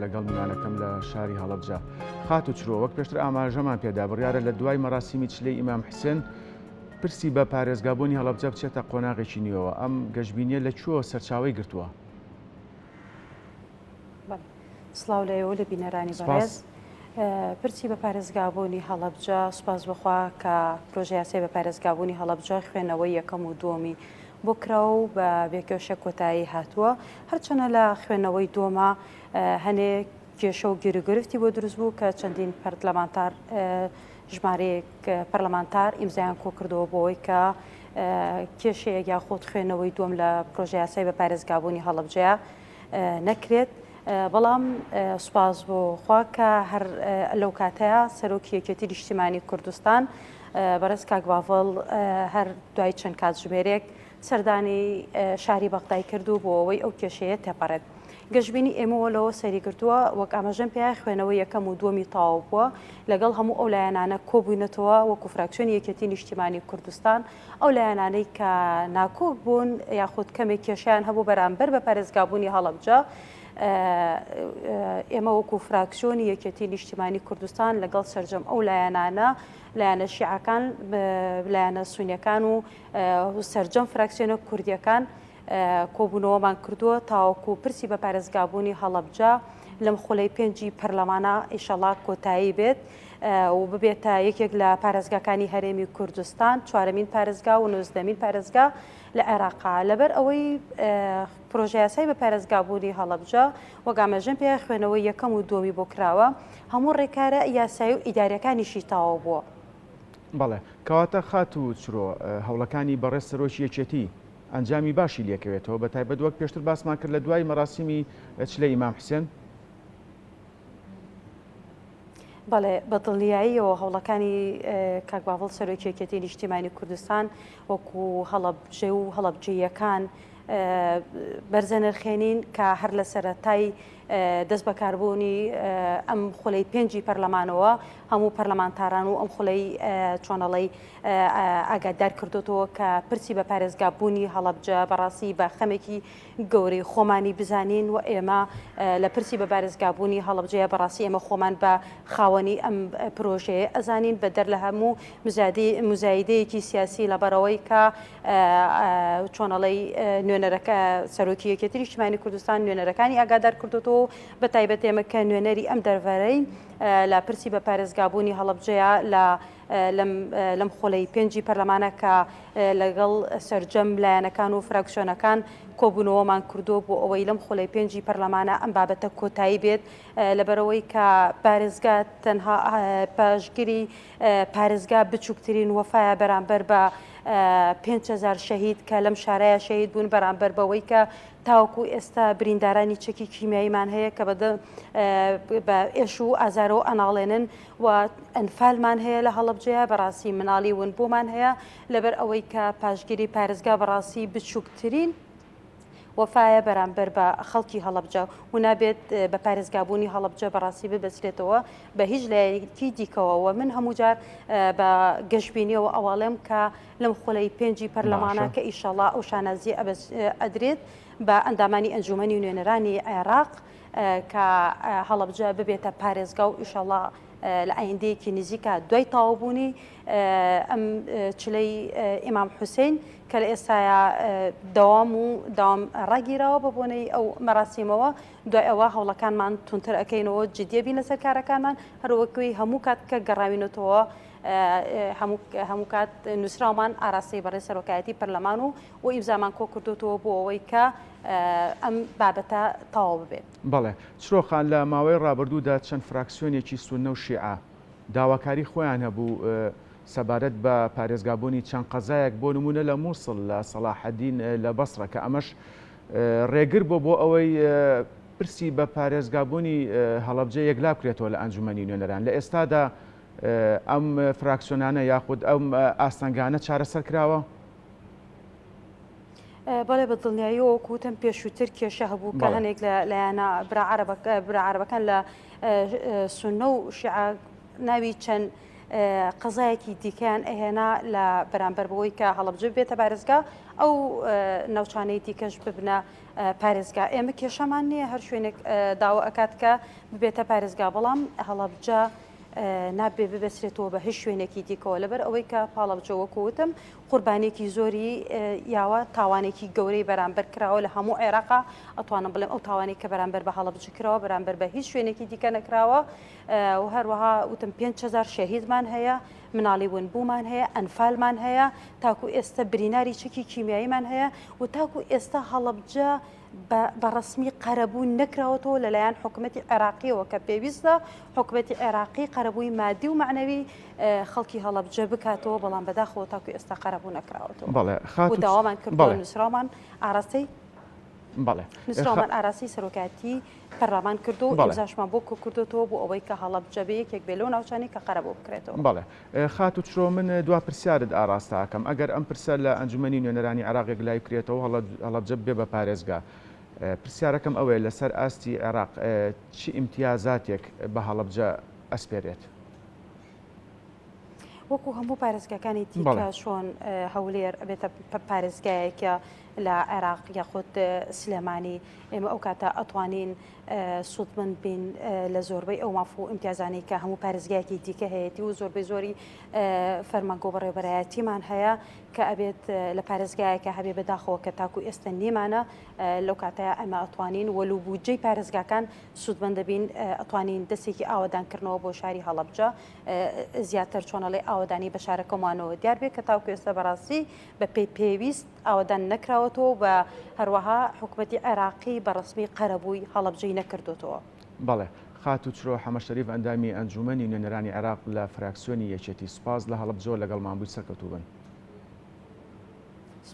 لەگەڵ میوانەکەم لە شاری هەڵەبجە. خاتوو چرۆ، وەک پێشتر ئاماژەمان پێدا بڕیارە لە دوای مەراسیمی چلەی ئیمام حسێن پرسی بە پارێزگابوونی هەڵەبجە بچێتە قۆناغێکی نوێوە، ئەم گەشبینییە لە کوێوە سەرچاوەی گرتووە؟ سڵاو لە ئێوە لە بینەرانی بەڕێز. پرسی بە پارێزگابوونی هەڵەبجە سوپاس بەخوا کە پرۆژە یاسای بە پارێزگابوونی هەڵەبجە خوێندنەوەی یەکەم و دووەمی بۆ کرا و بە بێکێشە کۆتایی هاتووە هەرچەنە لە خوێندنەوەی دووەما هەنێ کێشە و گیروگرفتی بۆ دروست بوو کە چەندین پەرلەمانتار ژمارەیەک پەرلەمانتار ئیمزایان کۆکردەوە بۆ ئەوەی کە کێشەیەک یاخود خوێندنەوەی دووەم لە پرۆژە یاسای بە پارێزگابوونی هەڵەبجەیە نەکرێت، بەڵام سوپاس بۆ خوا کە هەر لەو کاتەیە سەرۆکی یەکێتی نیشتیمانی کوردستان بەڕێز کاک باڤڵ هەر دوای چەند کاتژمێرێک سەردانی شاری بەغدای کرد و بۆ ئەوەی ئەو کێشەیە تێپەڕێت. گەشبینی ئێمەوە لەوە سەری گرتووە وەک ئاماژەم پێیا خوێنەوەی یەکەم و دووەمی تەواو بووە لەگەڵ هەموو ئەو لایەنانە کۆبووینەتەوە وەکو فراکسیۆنی یەکێتی نیشتیمانی کوردستان ئەو لایەنانەی کە ناکۆک بوون یاخود کەمێک کێشیان هەبوو بەرامبەر بە پارێزگابوونی هەڵەبجە ئێمە وەکو فراکسیۆنی یەکێتی نیشتیمانی کوردستان لەگەڵ سەرجەم ئەو لایەنانە لایەنە شیعەکان لایەنە سونیەکان و سەرجەم فراکسیۆنە کوردیەکان کۆبوونەوەمان کردووە تاوەکو پرسی بە پارێزگابوونی هەڵەبجە لەم خولەی پێنجی پەرلەمانە ئیشەڵا کۆتایی بێت و ببێتە یەکێک لە پارێزگاکانی هەرێمی کوردستان چوارەمین پارێزگا و نۆزدەمین پارێزگا لە عێراقا لەبەر ئەوەی پرۆژەیاسای بە پارێزگابوونی هەڵەبجە وەک ئاماژەم پێ خوێنەوەی یەکەم و دووەمی بۆ کراوە هەموو ڕێکارە یاسایی و ئیداریەکانیشی تەواو بووە. بەڵێ کەواتە خاتوو چرۆ هەوڵەکانی بەڕێز سەرۆکی یەکێتی ئەنجامی باشی لێکەوێتەوە بە تایبەت وەک پێشتر باسمان کرد لە دوای مەراسیمی چلەی ئیمام حسێن؟ بەڵێ بە دڵنیاییەوە هەوڵەکانی کاک باڤڵ سەرۆکی یەکێتی نیشتیمانی کوردستان وەکو هەڵەبجە و هەڵەبجەیەکان بەرزە نرخێنین کە هەر لە سەرەتای دەست بەکاربوونی ئەم خولەی پێنجی پەرلەمانەوە هەموو پەرلەمانتاران و ئەم خولەی چۆنەڵی ئاگادار کردوتەوە کە پرسی بە پارێزگا بوونی هەڵەبجە بەڕاستی بە خەمێکی گەورەی خۆمانی بزانین و ئێمە لە پرسی بە بارزگابوونی هەڵەبجەیە بەڕاستی ئێمە خۆمان بە خاوەنی ئەم پرۆژەیە ئەزانین بە دەر لە هەموو مزایدەیەکی سیاسی لەبەرەوەی کە چۆنەڵی نوێنەرەکە سەرۆکی یەکێتی نیشتمانی کوردستان نوێنەرەکانی ئاگادار کردوتەوە بە تایبەت ئێمە کە نوێنەری ئەم دەرڤەرەی لە پرسی بە پارێزگابوونی هەڵەبجەیە لە لەم خولەی پێنجی پەرلەمانە کە لەگەڵ سەرجەم لایەنەکان و فراکسیۆنەکان کۆبوونەوەمان کردووە بۆ ئەوەی لەم خولەی پێنجی پەرلەمانە ئەم بابەتە کۆتایی بێت لەبەرەوەی کە پارێزگا تەنها پاشگری پارێزگا بچووکترین وەفایە بەرامبەر بە 5هزار شەهید کە لەم شارەیە شەهید بوون بەرامبەر بەوەی کە تاوەکو ئێستا بریندارانی چەکی کیمیاییمان هەیە کە بە ئێش و ئازارەوە ئەناڵێنن و ئەنفالمان هەیە لە هەڵەبجەیە بەڕاستی مناڵی ونبوومان هەیە لەبەر ئەوەی کە پاشگیری پارێزگا بەڕاستی بچووکترین وەفایە بەرامبەر بە خەڵکی هەڵەبجە و نابێت بە پارێزگابوونی هەڵەبجە بەڕاستی ببەسترێتەوە بە هیچ لایەنێکی دیکەوە و من هەموو جار بە گەشبینیەوە ئەواڵێم کە لەم خولەی پێنجی پەرلەمانە کە ئیشەڵا ئەو شانازیە ئەدرێت بە ئەندامانی ئەنجومەنی نوێنەرانی عێراق کە هەڵەبجە ببێتە پارێزگا و ئیشەڵا لە ئایندەیەکی نزیکە دوای تەواوبوونی ئەم چلەی ئیمام حوسین کە لە ئێستایا دەوام و داوام ڕاگیراوە بە بۆنەی ئەو مەراسیمەوە دوای ئەوە هەوڵەکانمان تونتر ئەەکەینەوە جدیە بین لەسەر کارەکانمان هەروەکوی هەموو کات کە گەڕاوینەتەوە هەموو کات نووسراومان ئاراستەی بەڕێ سەرۆکایەتی پەرلەمان و و ئیمزامان کۆ کردوتەوە بۆ ئەوەی کە ئەم بابەتە تەواو ببێت. بەڵێ چرۆ خان لە ماوەی ڕابردوودا چەند فراکسیۆنێکی سوننە و شیعە داواکاری خۆیان هەبوو سەبارەت بە پارێزگابوونی چەند قەزایەک بۆ نموونە لە مووسڵ لە سەڵاحەدین لە بەسڕە کە ئەمەش ڕێگر بووە بۆ ئەوەی پرسی بە پارێزگابوونی هەڵەبجە یەکلا بکرێتەوە لە ئەنجومەنی نوێنەران لە ئێستادا ئەم فراکسیۆنانە یاخود ئەم ئاستەنگانە چارەسەر کراوە؟ بەڵێ بە دڵنیاییەوە وەکو وتم پێشووتر کێشە هەبوو کە هەنێک لە لایەنە برا عەرەبەکان لە سوننە و شیعە ناوی چەند قەزایەکی دیکەیان ئەهێنا لە بەرامبەر بەوەی کە هەڵەبجە بێتە پارێزگا ئەو ناوچانەی دیکەش ببنە. پارێزگا. ئێمە کێشەمان نییە هەر شوێنێک داوا ئەکات کە ببێتە پارێزگا، بەڵام هەڵەبجە نابێ ببەسرێتەوە بە هیچ شوێنێکی دیکەوە، لەبەر ئەوەی کە پاڵەبجە وەکو وتم قوربانیەکی زۆری یاوە، تاوانێکی گەورەی بەرامبەر کراوە لە هەموو عێراقا. ئەتوانم بڵێم ئەو تاوانێک کە بەرامبەر بە هەڵەبجە کراوە بەرامبەر بە هیچ شوێنێکی دیکە نەکراوە. و هەروەها وتم 5000 شەهیدمان هەیە، مناڵی ونبوومان هەیە، ئەنفالمان هەیە، تاکو ئێستا بریناری چەکی کیمیاییمان هەیە و تاکو ئێستا هەڵەبجە بە ڕەسمی قەرەبوو نەکراوەتەوە لەلایەن حکومەتی عێراقیەوە کە پێویستە حکومەتی عێراقی قەرەبووی مادی و مەعنەوی خەڵکی هەڵەبجە بکاتەوە، بەڵام بەداخەوە تاکو ئێستا قەرەبوو نەکراوەتەوە. بەڵێ خاتوو و داوامان کردووە نووسراومان ئاراستەی بەڵێ نووسراومان ئاراستەی سەرۆکایەتی پەرلەمان کردو و ئیمزاشمان بۆ کۆکردۆتەوە بۆ ئەوەی کە هەڵەبجە بێ یەکێک بێ لەو ناوچانەی کە قەرەبوو بکرێتەوە. بەڵێ خاتوو چرۆ من دوا پرسیارت ئاراستە ئەکەم ئەگەر ئەم پرسە لە ئەنجومەنی نوێنەرانی عێراق یەکلایی بکرێتەوە هەڵەبجە ببێ بە پارێزگا پرسیارەکەم ئەوەیە لەسەر ئاستی عێراق چ ئیمتیازاتێک بە هەڵەبجە ئەسپێرێت؟ وەکو هەموو پارێزگاکانی دیکە چۆن هەولێر ئەبێتە پارێزگایەکە لە عێراق یاخود سلێمانی ئێمە ئەو کاتە ئەتوانین سوودمەند بین لە زۆربەی ئەو ماف و ئیمتیازانەی کە هەموو پارێزگایەکی دیکە هەیەتی و زۆربەی زۆری فەرمانگە و بەڕێوەبەرایەتیمان هەیە کە ئەبێت لە پارێزگایەکە هەبێ بەداخەوە کە تاکو ئێستا نیمانە لەو کاتەیە ئەمە ئەتوانین وەلو بودجەی پارێزگاکان سوودمەند دەبین ئەتوانین دەستێکی ئاوەدانکردنەوە بۆ شاری هەڵەبجە زیاتر چۆنەڵێ ئاوەدانی بە شارەکەمانەوە دیار بێ کە تاوکو ئێستا بەڕاستی بە پێی پێویست ئاوەدان نەکراوەتەوە و هەروەها حکومەتی عێراقی بە ڕەسمی قەرەبووی هەڵەبجەی نەکردۆتەوە. بەڵێ. خاتوو چرۆ حەمەشەریف ئەندامی ئەنجوومەنی نوێنەرانی عێراق لە فراکسیۆنی یەکێتی سوپاس لە هەڵەبجەوە لەگەڵمان بووی سەرکەوتوو بن.